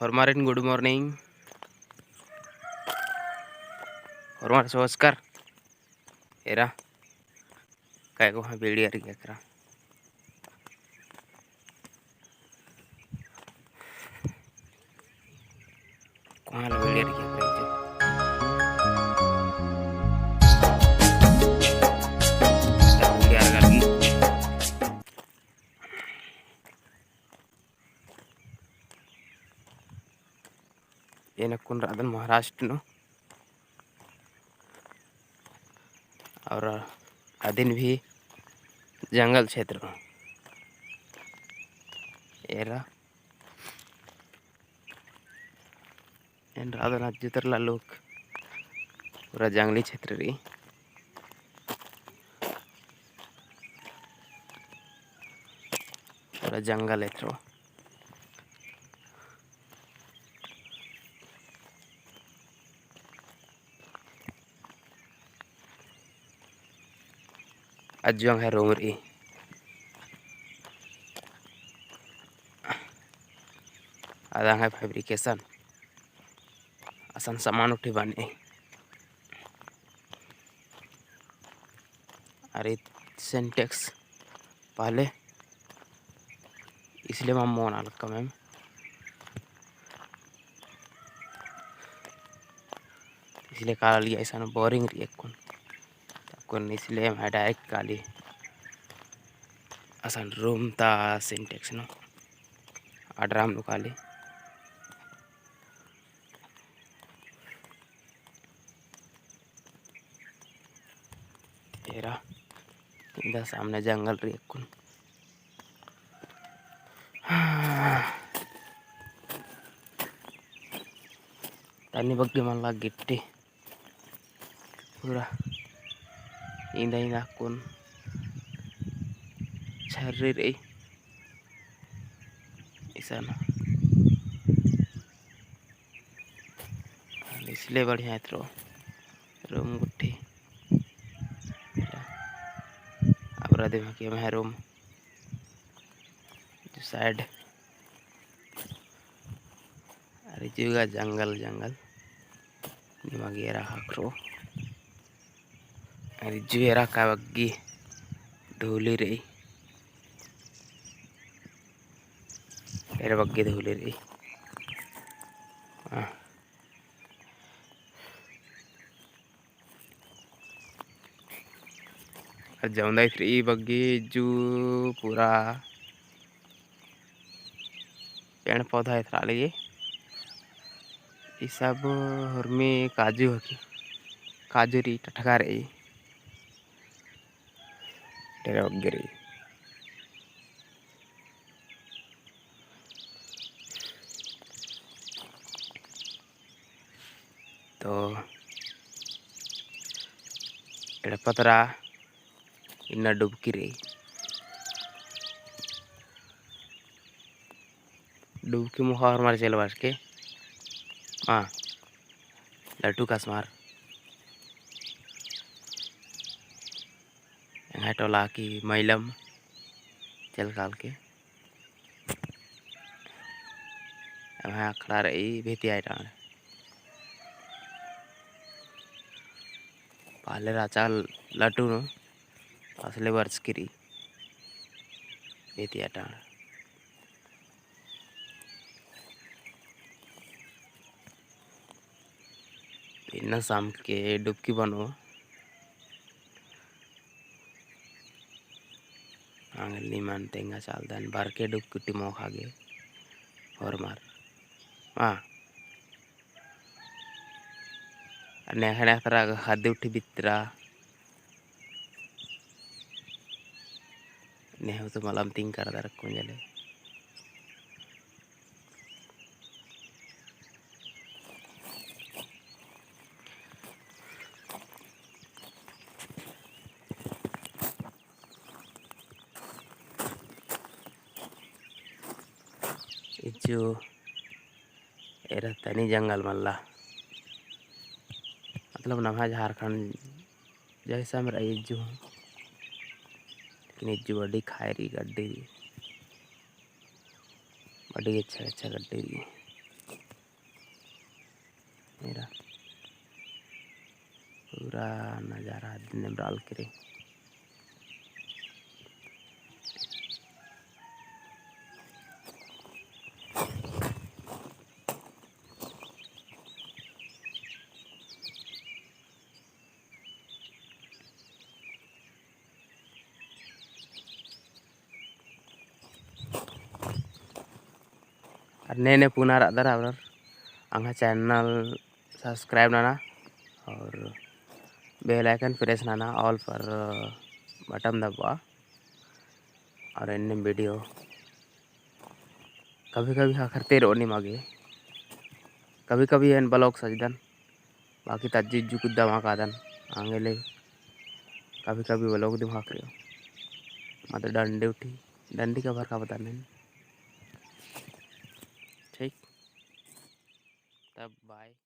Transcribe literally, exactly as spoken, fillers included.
होरमारिन good morning। होरमार सोचकर एरा काय को हाँ बीड़ी अर गया करा। कोहाँ ला बीड़ी अर गया करा जो। बीड़ी अर गया की। एन अक्कुन रअदन महाराष्ट्र नू और अदिन भी जंगल क्षेत्र नू। एरा एन रअदन अज्जु तरला लोक पूरा जंगली क्षेत्र रई, पूरा जंगल एथरो। अज्जु एंग्है room रई। अद एंग्है fabrication असन सामान उठी बने। अरे Sintex पहले इसले मम्मो ना लक्का मैम, इसले काला लिया इसन boring रई अक्कुन, अक्कुन इसले मैं direct काली असन room ता Sintex नू आ drum नू काली। एरा इदा सामने जंगल रई अक्कुन। तनी बग्गे मल्ला गिट्टी पूरा इदा इदा अक्कुन छर्री रई इसन। इसले बढ़िया एथरो room गुट्ठी। अबड़ा दिम हके एम्है room जो side। अरे जुगा जंगल जंगल निमा गे एरा ख़क्खरो। अरे इज्जु एरा का बग्गी धूली रई। एरा बग्गी धूली रई। हाँ। अरे जौंदा इथरी बग्गी इज्जु पूरा पेड़ पौधा एथरा लगी। ई सब हुरमी काजू हकी, काजू रई टटका रई, डेरा बग्गे रई। तो एड़पा तरा इन्ना डुबकी रई। डुबकी मोख़ा होरमर चेल बाचके। हाँ, लट्टू कसमर। एंग्है टोला की मैलम चेल कालके। एम्है अखड़ा रई भेतिया टांड़। पहले राचा लट्टू नू, असले बरचकी रई भेतिया टांड़। इन्ना साम के डुबकी बनो। आंगली मन तेंगा चालदन बरके डुबकी टिमो खागे होरमर। हाँ। नेखा नेखा तरा हद्दी उठी बितरा। नेहू तो मलम तिंग करदर कुंजले। इज्जु एरा तनी जंगल मल्ला। मतलब नम्है झारखंड जैसा मेरा इज्जु, लेकिन इज्जु बड़ी खायरी गड्डी, बड़ी अच्छा अच्छा गड्डी। पूरा नजारा दिम रअल केरे। अरा ने ने पुना रअदर अबड़र, एंग्है channel subscribe नना और bell icon press नना, all पर button दबआ। और एन्ने video कभी कभी ख़क्खरते रओ निमा गे, कभी कभी एन vlog सजदन, बाकी तज्जी इज्जु कुद्दा मा कादन, आंगे ले कभी कभी vlog दिम ख़क्खरओ, मतलब डंडी उठी, डंडी का भर का बता नहीं। ठीक, तब bye।